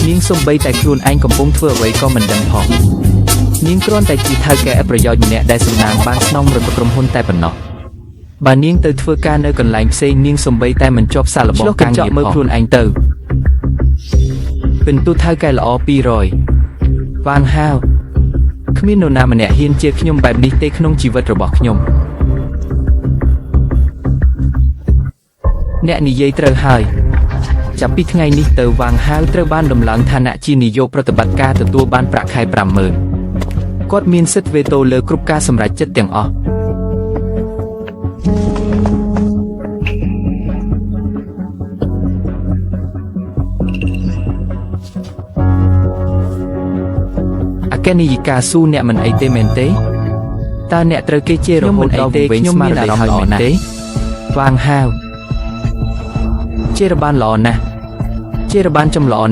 នាងសំបីតែខ្លួនឯងកំពុងធ្វើអ្វីក៏មិនដឹងផងនាងគ្រាន់តែជាថៅកែឥតប្រយោជន៍ម្នាក់ដែលសំណាងបានស្នងរដ្ឋក្រុមហ៊ុនតែប៉ុណ្ណោះបើនាងទៅធ្វើការនៅកន្លែងផ្សេងនាងសំបីតែមិនជាប់សាកល្បងការងារមើលខ្លួនឯងទៅពិន្ទុថៅកែល្អ200វ៉ាងហាវគ្មាននរណាម្នាក់ហ៊ានជាខ្ញុំបែបនេះទេក្នុងជីវិតរបស់ខ្ញុំអ្នកនិយាយត្រូវហើយចាប់ពីថ្ងៃនេះទៅវ៉ាងហាវត្រូវបានដំឡើងឋានៈជានាយកប្រតិបត្តិការទទួលបានប្រាក់ខែ50000គាត់មានសិទ្ធិវេតូលើគ្រប់ការសម្រេចចិត្តទាំងអស់អគ្គនាយិកាស៊ូអ្នកមិនអីទេមែនទេតើអ្នកត្រូវគេជេររហូតដល់វែងស្មារតីហើយមែនទេវ៉ាងហាវជេរបានល្អណាស់ជេរបានចំល្អ